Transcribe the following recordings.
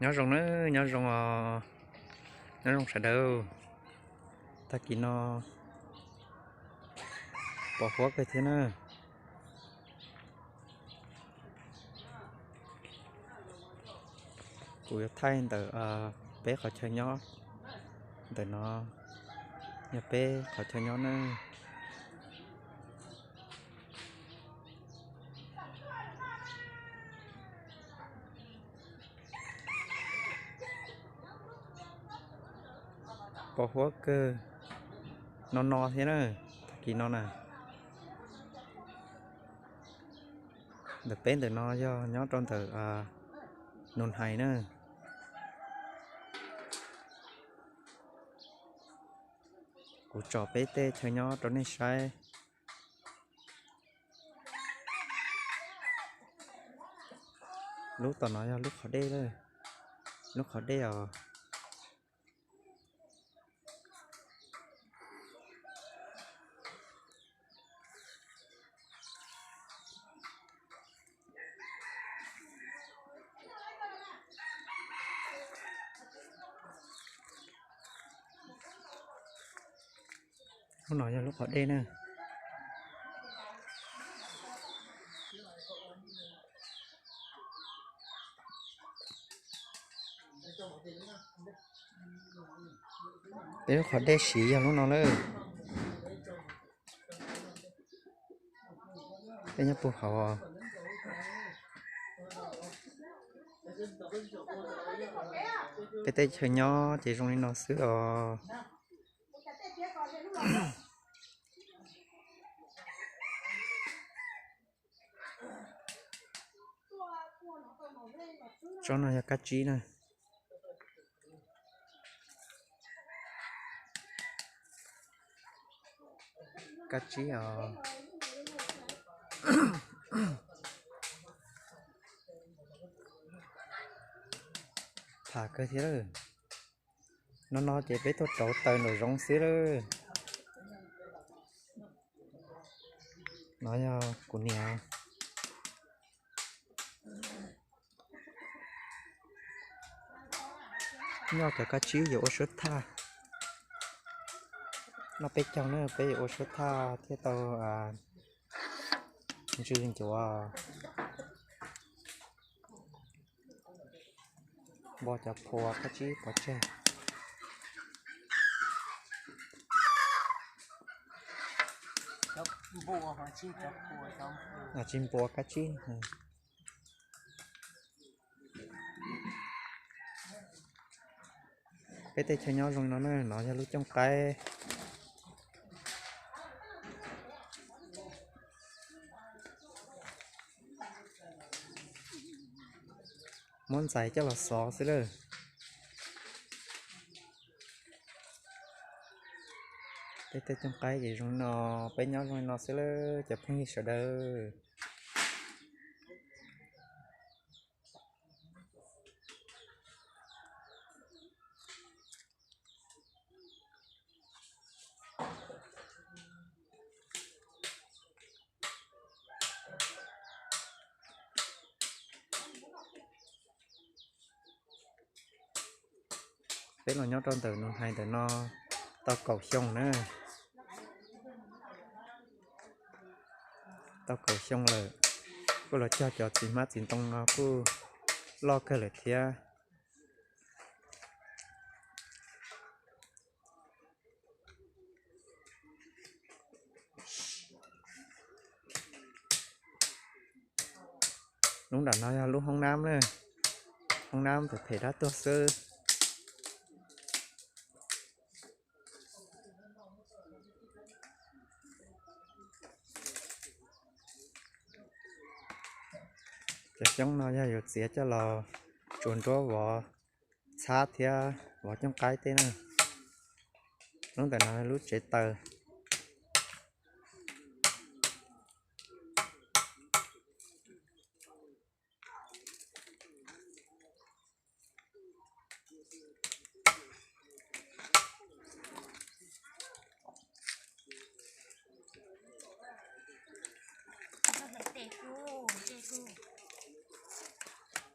Nyob zoo na, nyob zoo os, nyob zoo sawv daws. Tag kis no pos huab kawg thiab na. Kuv yuav thaij ntawm peb qhov chaw nyob, ntawm no yog peb qhov chaw nyob na. Pos huab kawg no no thiab na, tag kis no na. Ntawm peb ntawm no yog nyob rau ntawm Nus Hais na. Kuv tso peb tej chaw nyob rau nej saib. Lub tom no yog lub qhov dej lawm, lub qhov dej os. Lub no yog lub qhov dej na. Peb lub qhov dej siv yog lub no lawm. Peb nyob puag hauv os. Peb tej chaw nyob ces zoo li no xwb os. Tsob no yog kab tsib na. Kab tsib os. Tham kawg thiab lawm. No no ces peb tuaj rauv taws nraum zoov xwb lawm. No yog kuv niam. Noj cov kab tsib yuav ua suab thaj. Noj peb caug na, peb yuav ua suab thaj thiaj tau ntsw ncuav. Npo cov phua kab tsib pov tseg. Tsis npua kab tsib. Peb tej chaw nyob zoo no na, no yog lub cooj qaib. Muab ntxais coj los xov xwb lawm. Peb tej cooj qaib ces zoo no, peb nyob zoo no xwb lawm cov phooj ywg sawv daws. Peb los nyob rau ntawm Nus Hais ntawm no tau kaum xyoo na. Tau kaum xyoo lawm, kuj los cog cov txiv hmab txiv ntoo no kuj loj kawg lawm thiab. Lub nram no yog lub hoob nab na, hoob nab phem phem dab tuag xwb. Cov xyoob no yog yuav txiav coj los tsuav nruab vov txhab thiab vov cooj qaib tej na. Lub ntawm no lub tsev taws.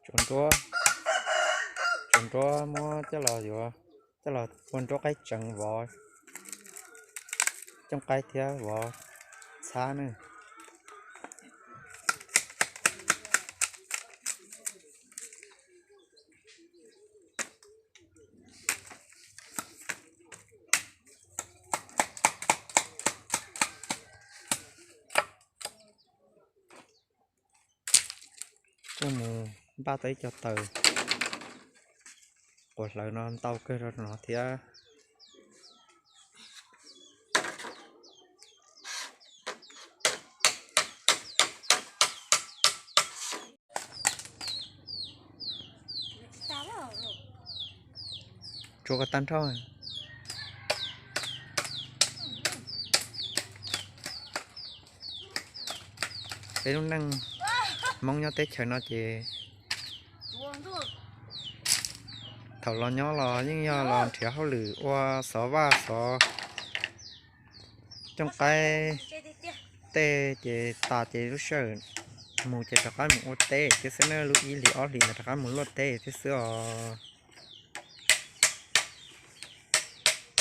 Tsuav nruab. tus nruab muab coj los yuav, coj los ua nruab qaib tseev vov cooj qaib thiab vov txhab na. Kuj mus npaj tau ib co taws quas hlawv no ntau kawg rau no thiab. Tsuav kom tag nrho. Peb lub neej Hmoob nyob teb chaws no ces thaum los nyob los yeej yog los nrhiav hauj lwm ua xov vaj xov cooj qaib tej ces tas ces lub sij hawm mus ces rov qab mus ua teb thiab xwb na, lub ib hlis ob hlis ntawd rov qab mus luaj teb thiab xwb os.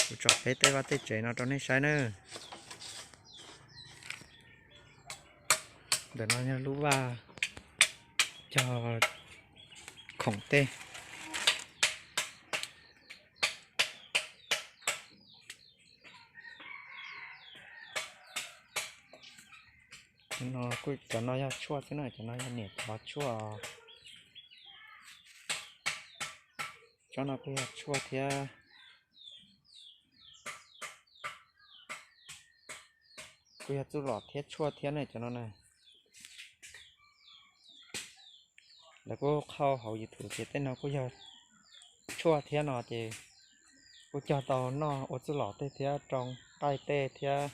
Kuv tso peb tej vaj tej tsev no rau nej saib na. Ntawm no yog lub vaj cog khoom tej. Cov no yog tshuaj xwb na, cov no yog niam cov tshuaj. Tsob no kuj yog tshuaj thiab. Kuj yog txuj lom thiab tshuaj thiab ne cov no na. Lawv kuj qhau hauv YouTube ces tej no kuj yog tshuaj thiab no ces kuj cog tau noj ua txuj lom tej thiab rau nqaij tej thiab.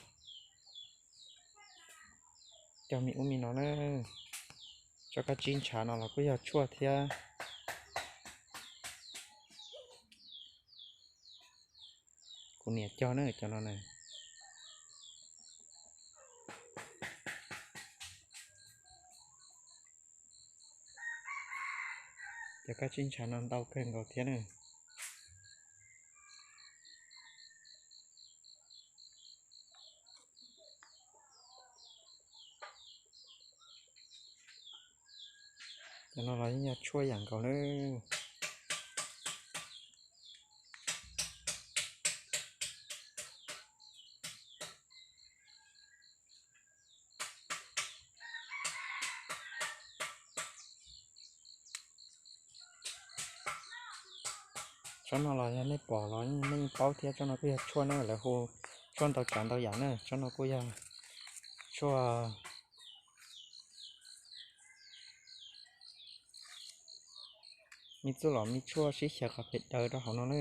Cog me ub me no na, tsob kab tsib ntshav no los kuj yog tshuaj thiab. Kuv niam cog na cov no na. Cov kab tsib ntshav no ntau kawg nkaus thiab na. Cov no los yeej yog tshuaj yam nkaus na. Tsob no los yog nej pom los nej yeej paub thiab, tsob no kuj yog tshuaj na, lawv hu tshuaj ntau tsav ntau yam na. Tsob no kuj yog tshuaj me txuj lom me tshuaj sib xyaw qhov pem daws rau hauv no na.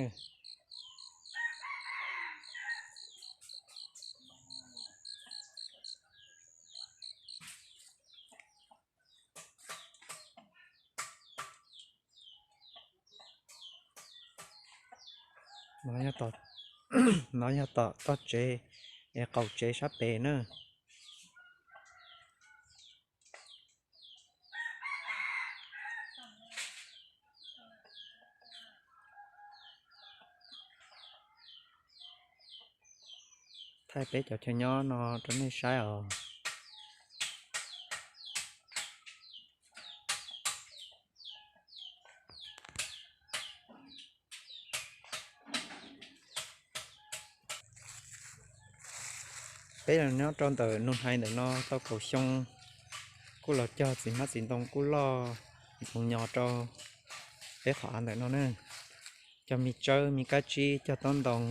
No yog tom toj tsev es qaum tsev sab pem na. Thaij peb cov chaw nyob no rau nej saib os. Peb los nyob rau ntawm Nus Hais ntawm no tau kaum xyoo, kuj los cog txiv hmab txiv ntoo kuj loj ntxoov nyo rau peb qhov av ntawm no na. Cog me tsawb me kab tsib, cog taub ntoo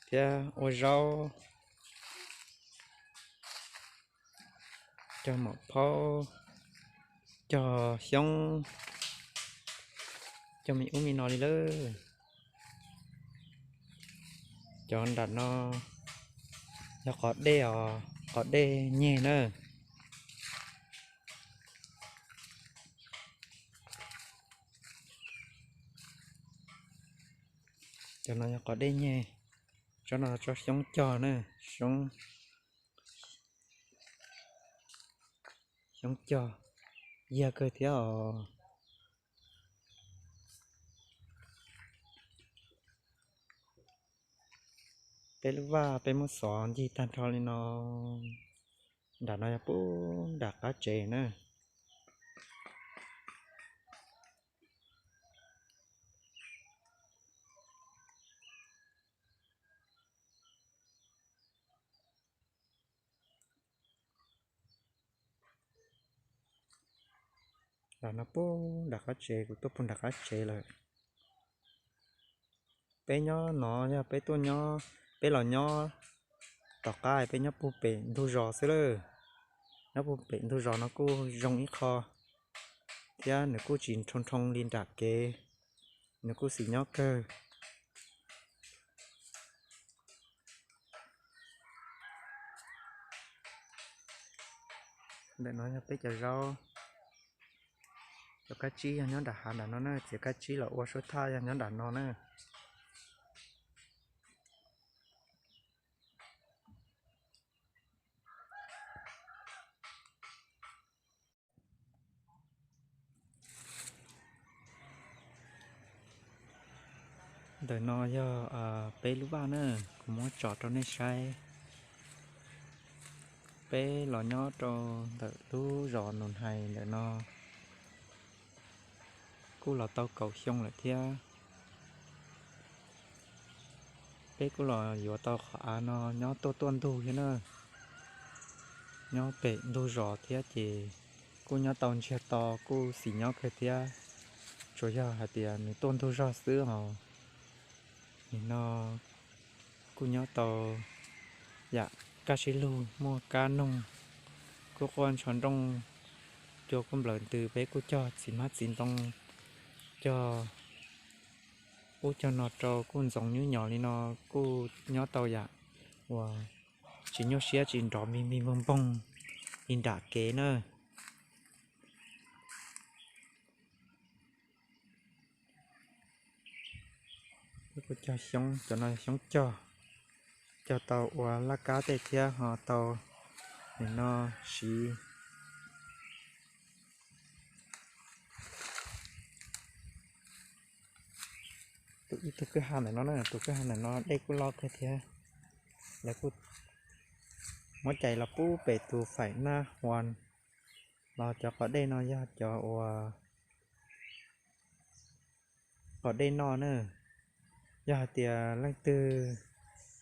thiab ua zaub, cog maum phaub, cog xyoob, cog me ub me no li lawm. Cov nram no yog qos dej os, qos dej nyeg na. Cov no yog qos dej nyeg, tsob no tso xyoob cog na, xyoob, xyoob cog yag kawg thiab os. Peb lub vaj peb muab xov ncig tag nrho li no. Nram no yog pub nram qab tsev na. Nram no pub nram qab tsev, kuv tuaj pug nram qab tsev lawm. Peb nyob no yog peb tuaj nyob, peb los nyob tom qab peb nyob pug pem ntug zos xwb lawm. Nyob pug pem ntug zos no kuj zoo ib qho, thiab nws kuj tsis nrhoo nrhoo li nram kev, nws kuj xis nyob kawg. Ntawm no yog peb cov zaub. Cov kab tsib yog nyob nram hav nram no na, txiav kab tsib los ua suab thaj yog nyob nram no na. Ntawm no yog peb lub vaj na, kuv muab tso rau nej saib. Peb los nyob rau ntawm lub zos Nus Hais ntawm no kuj los tau kaum xyoo lawm thiab. Peb kuj los yuav tau qhov av no nyob tuaj tuaj ntug thiab na. Nyob pem ntug zos thiab ces kuj nyob tau ntsiag to, kuj xis nyob kawg thiab. Tsuas yog hais tias nws tuaj ntug zog xwb os. Nim no kuj nyob tau yam kaj sib lug, muaj kab noog, kuj quaj ntsho nrooj, cua kuj nplawm ntws, peb kuj cog txiv hmab txiv ntoo, cog ub cog no rau kuj ntxoov nyuj nyos li no, kuj nyob tau yam uas tsis nyuaj siab tsis nrov npig npig npoog npoog li nram kev na. Peb kuj cog xyoob, cov no xyoob cog, cog tau ua laj kab tej thiab ho tau nim no siv. Tus ib tug kwj ha ntawm no na, tus kwj ha ntawm no dej kuj loj kawg thiab. Lawv kuj muab cais los pub pem tus faim nab hua los cov qos dej no yog cov uas qos dej noj na. Yog hais tias leej twg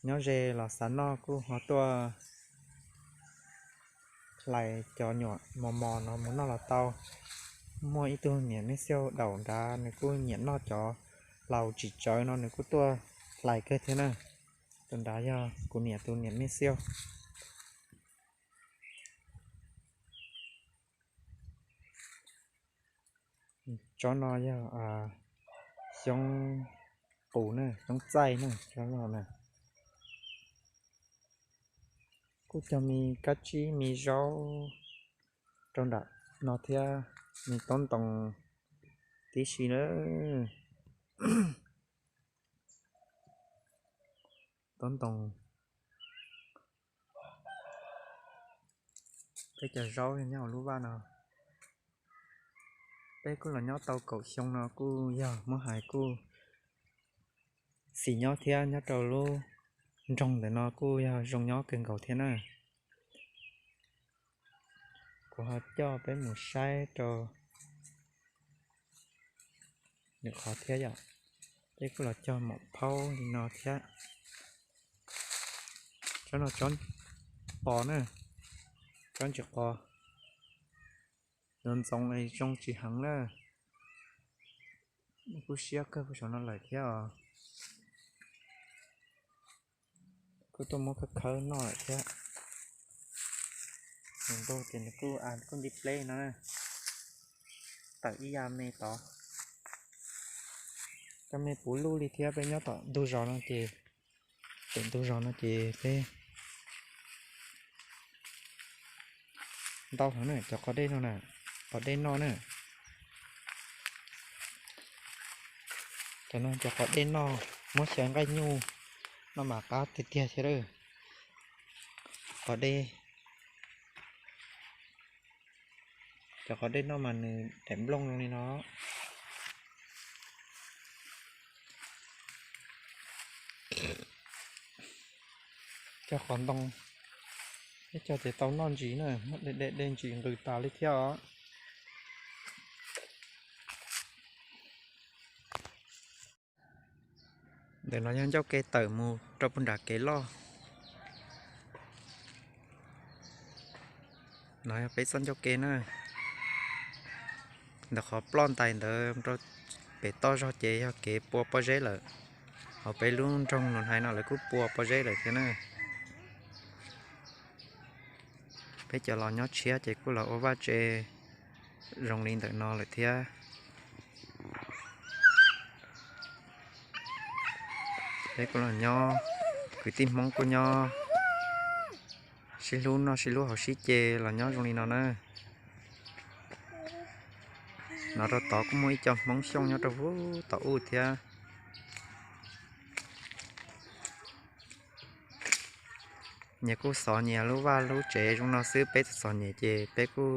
nyob ze los xav noj kuj ho tuaj hlais cov nyuam mos mos no mus noj los tau. Muaj ib tug niam me xiauj daum nrad nws kuj nyiam noj cov hlau tsis tsawv no nws kuj tuaj hlais kawg thiab na. Tus nrad yog kuv niam tus niam me xiauj. Tsob no yog xyoob qus na, xyoob txaij na, tsob no na. Kuj cog me kab tsib me zaub rau nram no thiab, me tob ntoo tib si na. Tob ntoo. Peb cov zaub nyob hauv lub vaj no, peb kuj los nyob tau kaum xyoo no kuj yog muab hais kuj xis nyob thiab, nyob rau lub nroog ntawm no kuj yog zoo nyob kawg nkaus thiab na. Kuv ho coj peb mus saib rau lwm qhov thiab yom. Peb kuj los cog maum phaub li no thiab. Tsob no tsob qos na, tsob ntsis qos, ntxoov ntxoov zoo tsis heev na. Kuj siab kawg puag saum no lawm thiab os. Kuj tuaj muab khawb khawb noj lawm thiab. Nws ntuj ces nws kuj, kuj nti pleb no na. Tawm ib yam me tod. Cov me puv luj li thiab, peb nyob tom ntug zos no ces, pem ntug zos no ces peb ntau heev na, cov qos dej no na, qos dej noj na. Cov no cov qos dej noj, muab xyaw nqaij nyuj noj mas qab tiag tiag thiab lawm. Qos dej, cov qos dej noj mas nws daim nplooj zoo li no. Cog qos ntoo, peb cog ces tau noj ntsis na, muab de de de ntsis nqws tas li thiab os. Ntawm no yog ncauj ke tawm mus rau puag nram kev loj. No yog peb txoj ncauj ke na. Ntawm qhov ploj ntais ntawd rau pem toj zog ces yog kev pua pob zeb lawm. Hauv peb lub nroog Nus Hais no lawv kuj pua pob zeb lawm thiab na. Peb cov los nyob tshiab ces kuj los ua vaj tse zoo li ntawm no lawm thiab. Peb kuj los nyob, kwv tij Hmoob kuj nyob sib hlub noj sib hlub haus sib ce los nyob zoo li no na. No rau tod kuj muaj ib co Hmoob Xyooj nyob rau huv tom ub thiab. Nyias kuj xov nyias lub vaj lub tsev zoo no xwb, peb txom txom nyem ces peb kuj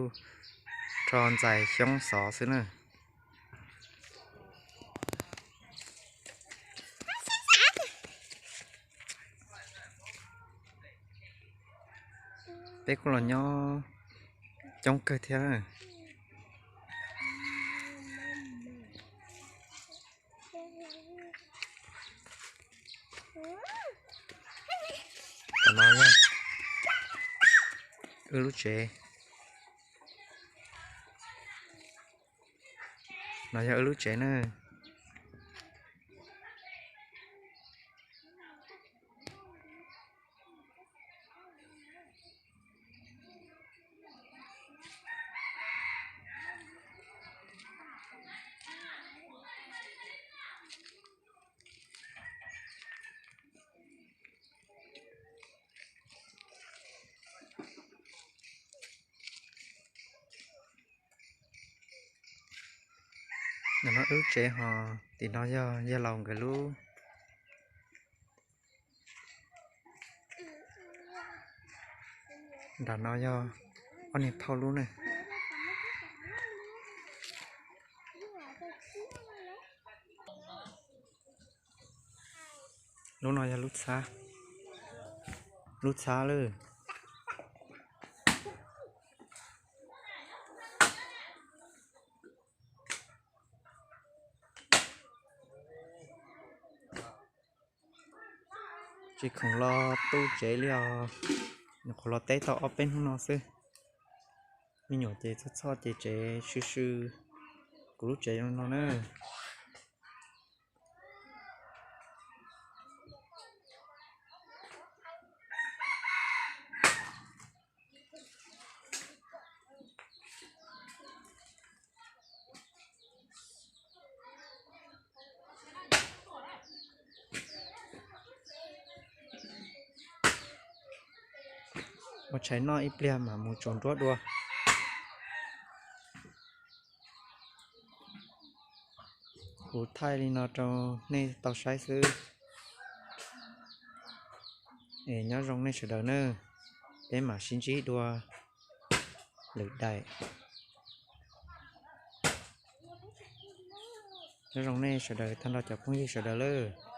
rho ntxais xyoob xov xwb na. Peb kuj los nyob coob kawg thiab. Tam no yog wb lub tsev. No yog wb lub tsev na. Ntawm no wb tsev ho tim no yog yawg laus nkawd lub. Nram no yog ob niag phauj lub ne. Lub no yog lub txhab, lub txhab lawm. Tsis khoom los tu tsev li os, nyuam qhuav los teb tau ob peb hnub no xwb. Me nyuam ces txhoj txhoj ces tsev sw sw, kuv lub tsev zoo no na. Ua tshais noj ib pliag mam mus tsaus nruab dua. Kuv thaij li no rau nej tau saib xwb. Es nyob zoo nej sawv daws na, peb mam sib ntsib dua lwm daim. Nyob zoo nej sawv daws tag nrho cov phooj ywg sawv daws lawm.